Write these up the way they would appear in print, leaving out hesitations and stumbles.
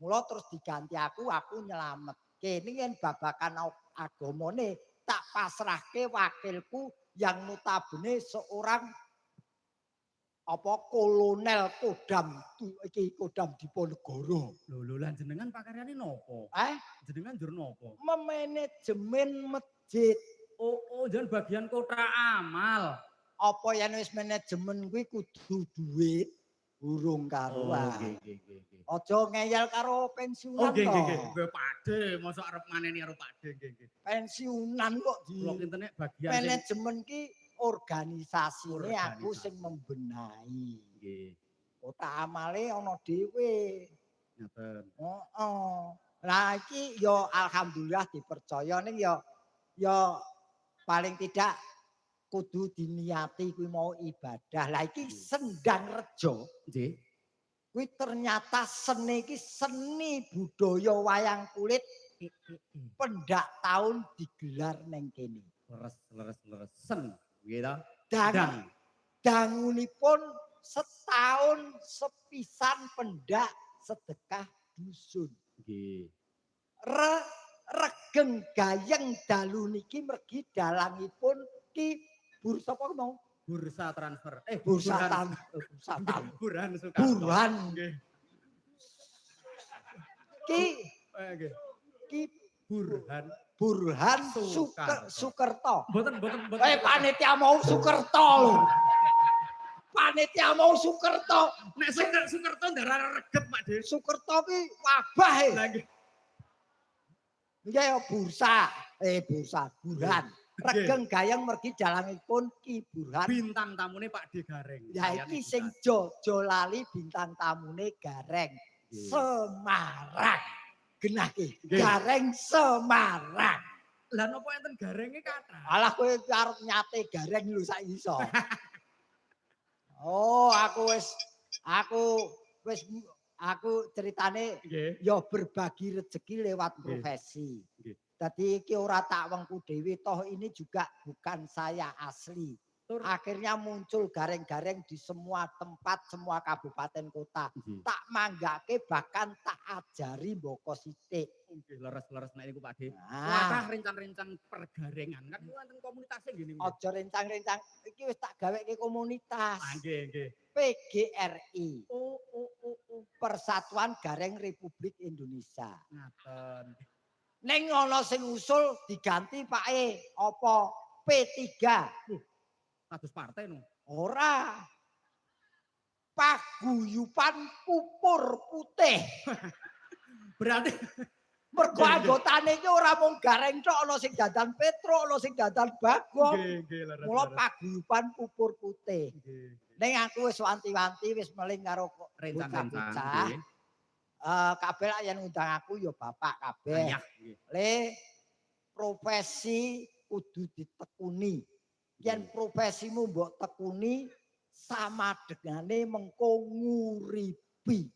Mula terus diganti aku nyelametke. Ning yen babakan agamane tak pasrahke wakilku yang notabene seorang apa kolonel Kodam iki Kodam Diponegoro. Lho lho, lan jenengan pakaryane napa? Eh? Jenengan njur napa? Memanajemen masjid. Oh, jenengan bagian kotak amal. Apa yen wis manajemen kuwi kudu duit urung karuan. Oh, nggih nggih nggih nggih. Aja ngeyel karo pensiunan. Oh, nggih nggih nggih. Toh. Nggih, Pakde, mosok arep maneni karo Pakde, nggih nggih. Pensiunan kok di Kula kinten nek bagian sing manajemen ki organisasine aku Organisasi. sing membenahi. Nggih. Kotak amale ana dhewe. Ngaten. Heeh. Lah, iki ya alhamdulillah dipercaya, ning ya ya paling tidak kudu diniati kuwi mau ibadah. Lah, iki Sendang Rejo kuwi ternyata seni iki seni budaya wayang kulit pendak tahun digelar neng kene. Leres leres leres. Sen, nggih ta? Dan Dang. dangunipun setahun sepisan pendak sedekah dusun. Regeng gayeng dalu niki mergi dalangipun Ki Bur sapa mau? Bursa transfer. Eh, Bursa Burhan. tan, bursa tan. Burhan Soekarno. Burhan. Nggih. Ki Nggih. Ki Burhan. Burhan Soekarto. Sukerto. Mboten, mboten, mboten. Eh, panitia mau Sukerto lho. Panitia mau Sukerto. Nek Sukerto ndarah reget, Pak De. Sukerto ki wabah e. Lah, nggih. Nggih ya bursa, eh, bursa Burhan. Regeng gayeng mergi dalangipun Ki Burhan. Bintang tamune Pak De Gareng. Ya, iki sing jojo lali bintang tamune Gareng. Semarang. Genah ki. Gareng Semarang. Lah, napa enten garenge kathah? Alah, kowe arep nyate Gareng lho sak iso. Oh, aku wis aku ceritane ya berbagi rezeki lewat profesi. Dadi iki ora tak wengku dhewe toh, ini juga bukan saya asli. Akhirnya muncul gareng-gareng di semua tempat, semua kabupaten kota. Tak manggake, bahkan tak ajari mboko sithik. Nggih, leres-leres nek niku, Pak De. Nah, Kathah rencang-rencang pergarengan kan niku wonten komunitasé nggih niku. Aja rencang-rencang, iki wis tak gaweke komunitas. Ah, nggih nggih. PGRI, Oh. Persatuan Gareng Republik Indonesia. Ngaten. Ning ana sing usul diganti, Pak E, apa P3? Kados partai no. Ora. Paguyuban Pupur Putih. Berarti Mergo Nggih, nggih. anggotane iki ora mung gareng tok, ana sing dandan Petruk, ana sing dandan Bagong. Nggih nggih leres. Mula leres. Paguyuban Pupur Putih. Nggih. Ning aku wis wanti-wanti, wis meling karo Rencang-rencang. bocah-bocah. Eh, kabeh lak yen ngundang aku ya bapak kabeh. Ayah nggih. Le, profesi kudu ditekuni. Yen profesimu mbok tekuni sama dengane mengko nguripi.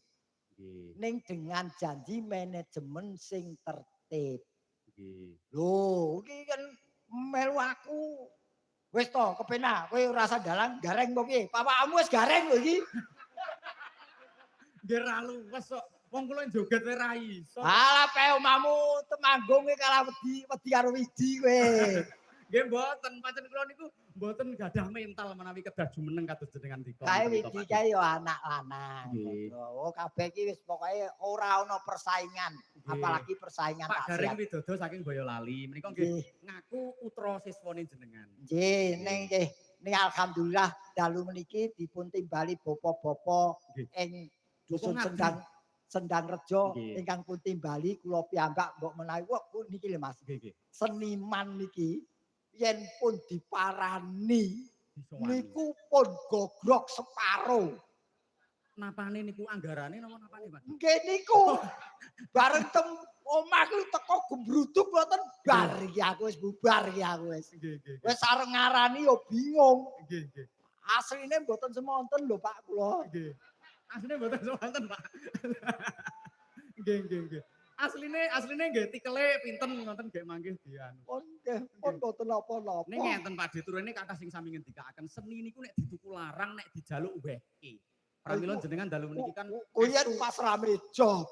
Ning dengan janji manajemen sing tertib. Lho, iki kan melu aku. Wis to, kepenak, kowe ora usah dalang gareng kok piye? Bapakmu wis gareng lho iki. Nggih ra luwes kok. Wong kula joget wae ra iso. Alah, pe omamu Temanggung kowe kalah wedi wedi karo Widi kowe. Nggih mboten, pancen kula niku mboten gadah mental menawi kedah jumeneng kados jenengan dika. Kae Widi kae ya anak lanang. Oh, kabeh iki wis pokoke ora ana persaingan, apalagi persaingan Pak tak Gareng sehat. Widodo saking Boyolali menika nggih ngaku putra siswane jenengan. Nggih, ning nggih ning alhamdulillah dalu meniki dipun timbali bapa-bapa ing dusun Ngabdi. Sendang Sendang Rejo ingkang pun timbali kula piyambak, mbok menawi kok niki lho, Mas. Nggih nggih. Seniman niki yen pun diparani Disowani. niku pun gogrok separo. Napane niku anggarane napa napane, Pak? Nggih niku. Bareng teng omah kuwi teko gembruduk ngoten, bar iki aku wis bubar iki aku wis. Nggih nggih. Wis arep ngarani yo bingung. Nggih nggih. Asline mboten semonten lho, Pak, kula. Nggih. Asline mboten semonten, Pak. Nggih nggih nggih. Asline asline nggih tikele pinten ngoten nggih mangke dianu. Pun nggih, pun mboten napa-napa. Ning ngenten, Pak De, turune kathah sing sami ngendikaaken seni niku nek dituku larang, nek dijaluk wehke. Pramila jenengan dalu meniki kan Kuwi yen pas rame job.